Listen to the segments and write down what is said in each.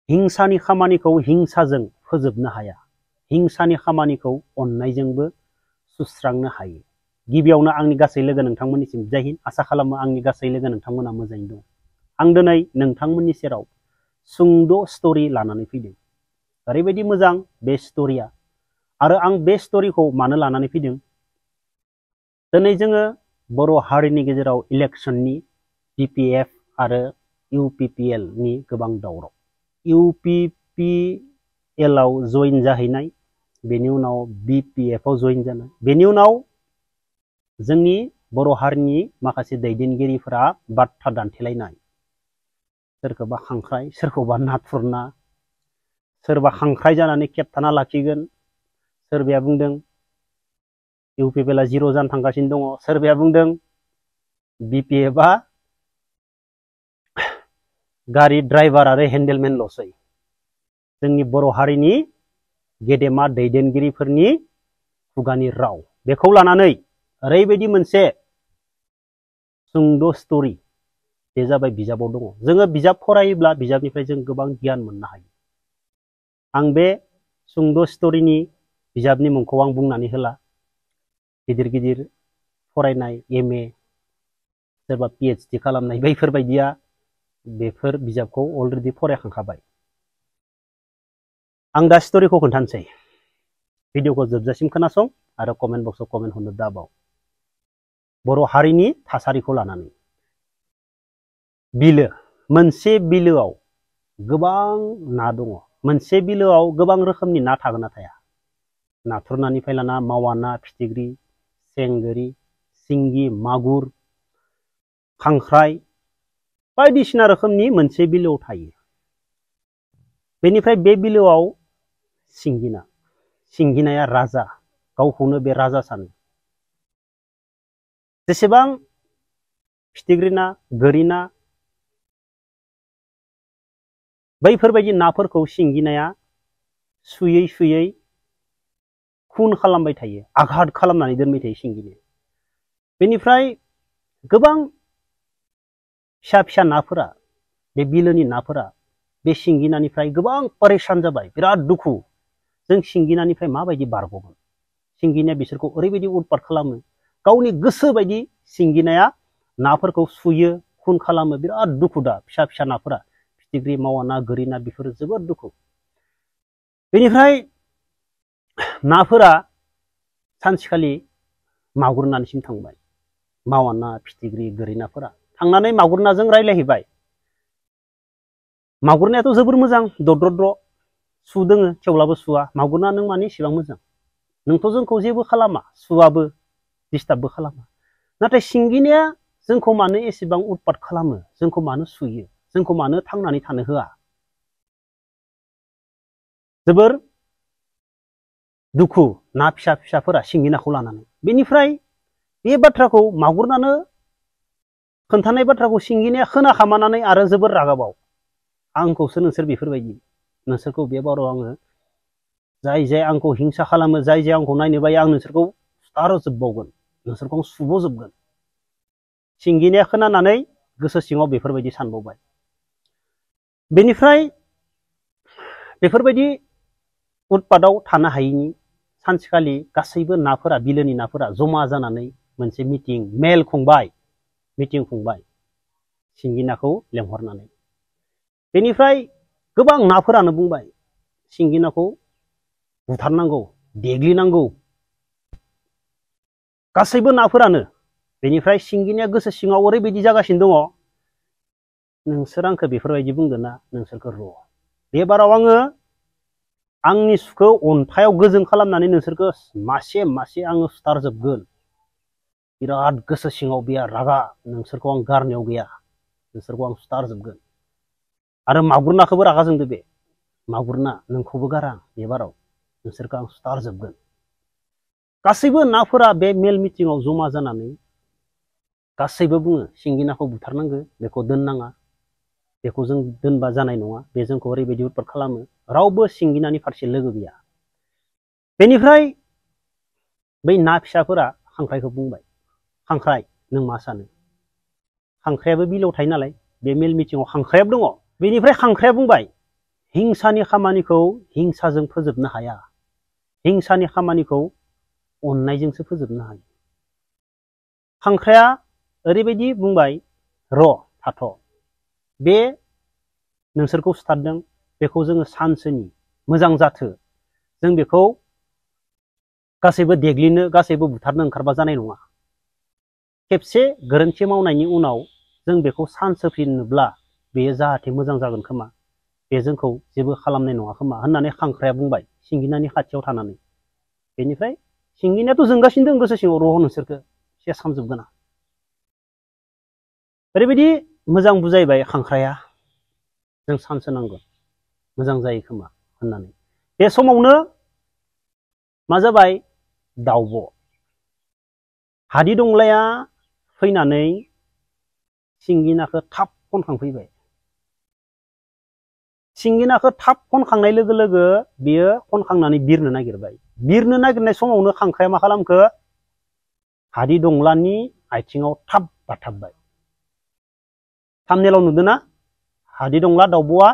हिंसानि खामानिखौ हिंसाजों फोजोबनो हाया, हिंसानि खामानिखौ अननायजोंबो सुस्रांनो हायो। गिबियावनो आंनि गासै लोगो नोंथांमोननिसिम जय हिन्द। आसा खालामो आंनि गासै लोगो नोंथांमोना मोजाङै दं। आं दिनै नोंथांमोननि सेराव सुंद' स्ट'रि लानानै फैदों। ओरैबायदि मोजां बे स्ट'रिया, आरो आं बे स्ट'रिखौ मानो लानानै फैदों, दिनै जोङो बर' हारिनि गेजेराव इलेक्सननि BPF आरो UPPL नि गोबां दावराव। UPPL आव जइन जाहैनाय, बेनि उनाव BPF आव जइन जानाय, बेनि उनाव जोंनि बर' हारिनि माखासे दैदेनगिरिफोरा बाथ्रा दान्थेलायनाय, सोरखौबा खांख्राय, सोरखौबा नाथुर ना, सोरबा खांख्राय जानानै खेबथाना लाखिगोन, सोरबाया बुंदों UPPL आ 0 जानो थांगासिनो दङ, सोरबाया बुंदों BPF आ गारि ड्राइभार आरो हेन्डेलमेनल'सै। जोंनि बर' हारिनि गेदेमा दैदेनगिरिफोरनि खुगानि राव, बेखौ लानानै ओरैबायदि मोनसे सुंद' स्ट'रि, बे जाबाय बिजाबाव दङ। जोङो बिजाब फरायोब्ला बिजाबनिफ्राय जों गोबां गियान मोननो हायो। आं बे सुंद' स्ट'रिनि बिजाबनि मुंखौ आं बुंनानै होला। गिदिर गिदिर फरायनाय MA, सोरबा PhD खालामनाय, बैफोरबायदिया बेफोर बिजाबखौ अलरेडि फरायखांखाबाय। आं दा स्ट'रिखौ खोन्थानोसै। भिडिअखौ जोबजासिम खोनासं आरो कमेन्ट बक्सआव कमेन्ट हरनो दाबाव। बर' हारिनि थासारिखौ लानानै बिलो, मोनसे बिलोआव गोबां ना दङ। मोनसे बिलोआव गोबां रोखोमनि ना थागोन ना थाया? नाथुर नानिफ्राय लाना मावा ना, फिथिख्रि, सेंगोरि, सिंगि, मागुर, खांख्राइ, बायदिसिना रोखोमनि मोनसे बिलोआव थायो। बेनिफ्राय बे बिलोआव सिंगि ना, सिंगि नाया राजा, गावखौनो बे राजा सानो। जेसेबां फिथिख्रि ना, गोरि ना, बैफोरबायदि नाफोरखौ सिंगि नाया सुयै सुयै खुन खालामबाय थायो, आघात खालामनानै दोनबाय थायो सिंगिनो। बेनिफ्राय गोबां फिसा फिसा नाफोरा, बे बिलोनि नाफोरा बे सिंगि नानिफ्राय गोबां परेशान जाबाय, बिराद दुखु। जों सिंगि नानिफ्राय माबायदि बारग'गोन? सिंगिनाया बिसोरखौ ओरैबायदि उत्पात खालामो, गावनि गोसो बायदि सिंगिनाया नाफोरखौ सुयो, खुन खालामो, बिराद दुखु। दा फिसा फिसा नाफोरा, फिथिख्रि, मावा ना, गोरि ना, बेफोरो जोबोद दुखु। बेनिफ्राय नाफोरा सानसेखालि मागुर नानिसिम थांबाय। मावा ना, फिथिख्रि, गोरि नाफोरा थांनानै मागुर नाजों रायज्लायहैबाय। मागुर नायाथ' जोबोर मोजां, दद्रद्र' सु दोङो, थेवब्लाबो सुवा। मागुर ना नों मानो इसेबां मोजां? नोंथ' जोंखौ जेबो खालामा, सुवाबो, डिस्टार्बबो खालामा। नाथाय सिंगिनाया जोंखौ मानो एसेबां उत्पात खालामो? जोंखौ मानो सुयो? जोंखौ मानो थांनानै थानो होआ? जोबोर दुखु ना फिसा फिसाफोरा सिंगि नाखौ लानानै। बेनिफ्राय बे बाथ्राखौ मागुर नानो खोन्थानाय बाथ्राखौ सिंगिनाया खोनाखामानानै आरो जोबोर रागाबाव। आंखौसो नोंसोर बेफोरबायदि, नोंसोरखौ बे बाराव आङो जाय जाय आंखौ हिंसा खालामो, जाय जाय आंखौ नायनो बायो, आं नोंसोरखौ सुथारजोबबावगोन, नोंसोरखौ आं सुबोजोबगोन। सिंगिनाया खोनानानै गोसो सिङाव बेफोरबायदि सानबावबाय। बेनिफ्राय बेफोरबायदि उत्पाताव थानो हायैनि सानसेखालि गासैबो नाफोरा, बिलोनि नाफोरा जमा जानानै मोनसे मेल खुंबाय, मिटिं खुंबाय सिंगि नाखौ लेंहरनानै। बेनिफ्राय गोबां नाफोरानो बुंबाय सिंगि नाखौ बुथारनांगौ, देग्लिनांगौ, गासैबो नाफोरानो। बेनिफ्राय सिंगिनाया गोसो सिङाव ओरैबायदि जागासिनो दङ, नोंसोर आंखौ बेफोरबायदि बुंदों ना, नोंसोरखौ र', बे बाराव आङो आंनि सुखौ अन्थाइयाव गोजों खालामनानै नोंसोरखौ मासे मासे आङो सुथारजोबगोन। बिराद गोसो सिङाव बेया रागा, नोंसोरखौ आं गारनायाव गैया, नोंसोरखौ आं सुथारजोबगोन। आरो मागुर नाखौबो रागा जोंदो बे, मागुर ना नोंखौबो गारा बे बाराव, नोंसोरखौ आं सुथारजोबगोन। गासैबो नाफोरा बे मेल मिटिङाव जमा जानानै गासैबो बुङो सिंगि नाखौ बुथारनांगौ, बेखौ दोननाङा, बेखौ जों दोनबा जानाय नङा, बे जोंखौ ओरैबायदि उत्पात खालामो। रावबो सिंगि नानि फारसे लोगो गैया। बेनिफ्राय बै ना फिसाफोरा खांख्राइखौ बुंबाय, खांख्राइ नों मा सानो? खांख्रायाबो बिलोआव थायो नालाय, बे मेल मिटिङाव खांख्रायाबो दङ। बेनिफ्राय खांख्राया बुंबाय, हिंसानि खामानिखौ हिंसाजों फोजोबनो हाया। हिंसानि खामानिखौ अननायजोंसो फोजोबनो हायो। खांख्राया ओरैबायदि बुंबाय, र' थाथ', बे नोंसोरखौ सुथारदों बेखौ जोङो सानसेनि मोजां जाथो, जों बेखौ गासैबो देग्लिनो गासैबो बुथारनो ओंखारबा जानाय नङा। खेबसे गोरोन्थि मावनायनि उनाव जों बेखौ सानसोफिननोब्ला बेयो जाहाथे मोजां जागोन खोमा, बे जोंखौ जेबो खालामनाय नङा खोमा होननानै खांख्राया बुंबाय सिंगिनानि खाथियाव थानानै। बेनिफ्राय सिंगिनायाथ' जोंगासिनो दं गोसो सिङाव, र' नोंसोरखौ सेस खालामजोबगोन आं। ओरैबायदि मोजां बुजायबाय खांख्राया, जों सानसोनांगोन मोजां जायो खोमा होननानै। बे समावनो मा जाबाय, दाउब'। हादिदंग्लाया फैनानै सिंगिनाखौ थाब खनखांफैबाय। सिंगिनाखौ थाब खनखांनाय लोगो लोगो बियो खनखांनानै बिरनो नागिरबाय। बिरनो नागिरनाय समावनो खांख्राया मा खालामखो, हादिदंग्लानि आथिङाव थाब बाथाबबाय। थाम्बनेइलाव नुदोंना, हादिदंग्ला दाउब'आ,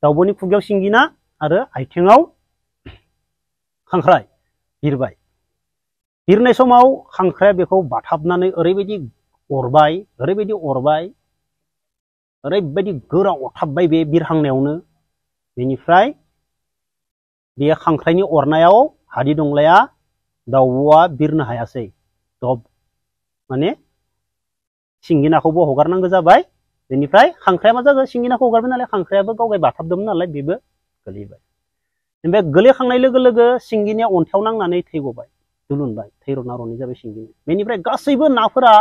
दाउब'नि खुगायाव सिंगिना आरो आथिङाव खांख्राय बिरबाय। बिरनाय समाव खांख्राया बेखौ बाथाबनानै ओरैबायदि अरबाय, ओरैबायदि गोरा अरथाबबाय बे बिरहांनायावनो। बेनिफ्राय बे खांख्राइनि अरनायाव हादिदंग्लाया दाउब'आ बिरनो हायासै। दब माने सिंगिनाखौबो हगारनांगौ जाबाय। बेनिफ्राय खांख्राया मा जागोन, सिंगिनाखौ हगारबाय नालाय खांख्रायाबो गावगाय बाथाबदोंमोन नालाय बेबो गोलैबाय। ओमफ्राय गोलैखांनाय लोगो लोगो सिंगिनिया अन्थायाव नांनानै थै गबाय, दुलुनबाय, थै रना रनि जाबाय सिंगिनि। बेनिफ्राय गासैबो नाफोरा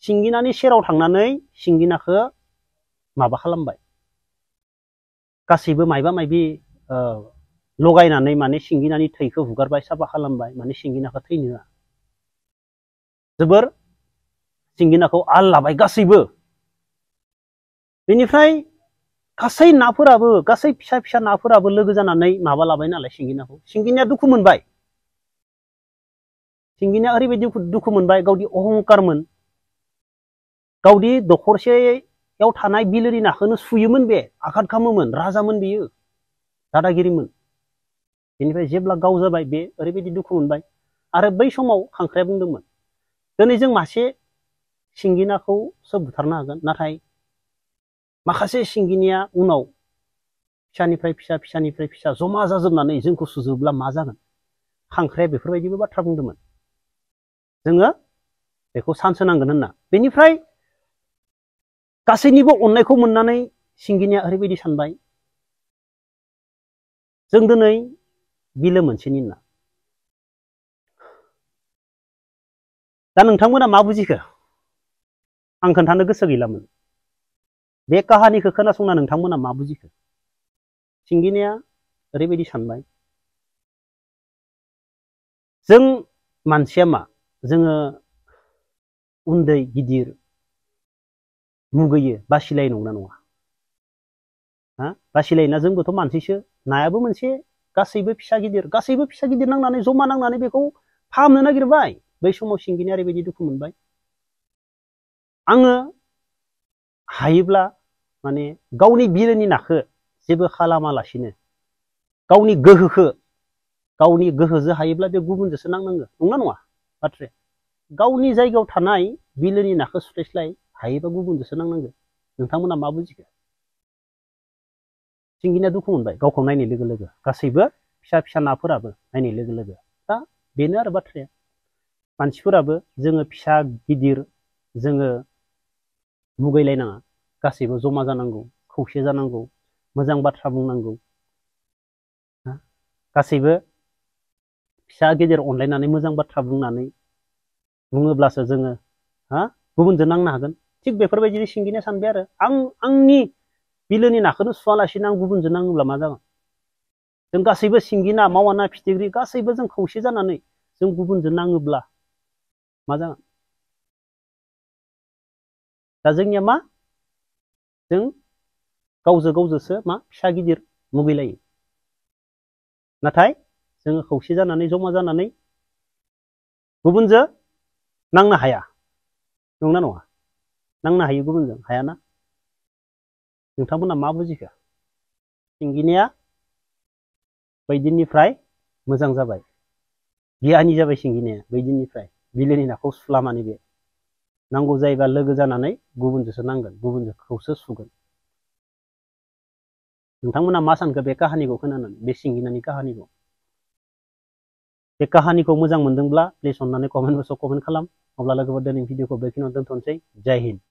सिंगिनानि सेराव थांनानै सिंगिनाखौ माबा खालामबाय, गासैबो मायबा मायबि लगायनानै माने सिंगिनानि थैखौ हुगारबाय, साफा खालामबाय, माने सिंगिनाखौ थैनो होआ। जोबोर सिंगिनाखौ आल लाबाय गासैबो। बेनिफ्राय गासै नाफोराबो, गासै फिसा फिसा नाफोराबो लोगो जानानै माबा लाबाय नालाय सिंगिनाखौ। सिंगिनाया दुखु मोनबाय। सिंगिनाया ओरैबायदि दुखु मोनबाय, गावनि अहंकारमोन, गावनि दखरसेयाव थानाय बिलोनि नाखौनो सुयोमोन बे, आघात खालामोमोन, राजामोन बियो, दादागिरिमोन। बेनिफ्राय जेब्ला गाव जाबाय बे ओरैबायदि दुखु मोनबाय। आरो बै समाव खांख्राया बुंदोंमोन, दिनै जों मासे सिंगिनाखौसो बुथारनो हागोन, नाथाय माखासे सिंगिनिया उनाव फिसानिफ्राय फिसा, फिसानिफ्राय फिसा जमा जाजोबनानै जोंखौ सुजोबब्ला मा जागोन। खांख्राया बेफोरबायदिबो बाथ्रा बुंदोंमोन। जोङो बेखौ सानसोनांगोन होनना। बेनिफ्राय गासैनिबो अननायखौ मोननानै सिंगिनिया ओरैबायदि सानबाय, जों दिनै बिलो मोनसेनि ना। दा नोंथांमोना मा बुजिखो? आं खोन्थानो गोसो गैलामोन। बे काहानिखौ खोनासंना नोंथांमोना मा बुजिखो? सिंगिनिया ओरैबायदि सानबाय, जों मानसिया मा, जोङो उन्दै गिदिर मुगैयो, बासिलायो, नंगौना नङा? बासिलायोना, जोंबोथ' मानसिसो। नायाबो मोनसे, गासैबो फिसा गिदिर नांनानै जमा नांनानै बेखौ फाहामनो नागिरबाय। बै समाव सिंगिनिया ओरैबायदि दुखु मोनबाय, आङो हायोब्ला माने गावनि बिलोनि नाखौ जेबो खालामालासिनो गावनि गोहोजों हायोब्ला बे गुबुनजोंसो नांनांगौ, नंगौना नङा बाथ्राया? गावनि जायगायाव थानाय बिलोनि नाखौ सुथायस्लाय हायोबा गुबुनजोंसो नांनांगौ। नोंथांमोना मा बुजिखो? सिंगिनिया दुखु मोनबाय गावखौ नायनाय लोगो लोगो, गासैबो फिसा फिसा नाफोराबो नायनाय लोगो लोगो। दा बेनो आरो बाथ्राया। मानसिफोराबो जोङो फिसा गिदिर जोङो मुगैलायनाङा, गासैबो जमा जानांगौ, खौसे जानांगौ, मोजां बाथ्रा बुंनांगौ। गासैबो फिसा गिदिर अनलायनानै मोजां बाथ्रा बुङोब्लासो जोङो गुबुनजों नांनो हागोन। थिग बेफोरबायदिनो सिंगिनिया सानबाय आरो, आंनि बिलोनि नाखौनो सुवालासिनो आं गुबुनजों नाङोब्ला मा जागोन? जों गासैबो सिंगिना, मावा ना, फिथिख्रि गासैबो जों खौसे जानानै जों गुबुनजों नाङोब्ला मा जागोन? दा जोंनिया मा, जों गावजोंसो मा फिसा गिदिर मुगैलायो। नाथाय जोङो खौसे जानानै जमा जानानै गुबुनजों नांनो हाया, नंगौना नङा? नांनो हायो गुबुनजों, हायाना? नोंथांमोना मा बुजिखो? सिंगिनिया बै दिननिफ्राय मोजां जाबाय, गियानि जाबाय सिंगिनिया बै दिननिफ्राय। बिलोनि नाखौ सुला माने बे नांगौ जायोबा लोगो जानानै गुबुनजोंसो नांगोन, गुबुनखौसो सुगोन। नोंथांमोना मा सानखो बे काहानिखौ खोनानानै, बे सिंगिनानि काहानिखौ? बे काहानिखौ मोजां मोनदोंब्ला प्लिज अननानै कमेन्ट बक्सआव कमेन्ट खालाम। अब्ला लोगोफोर दिनै भिडिअखौ बेखिनियाव दोनथ'नोसै। जय हिन्द।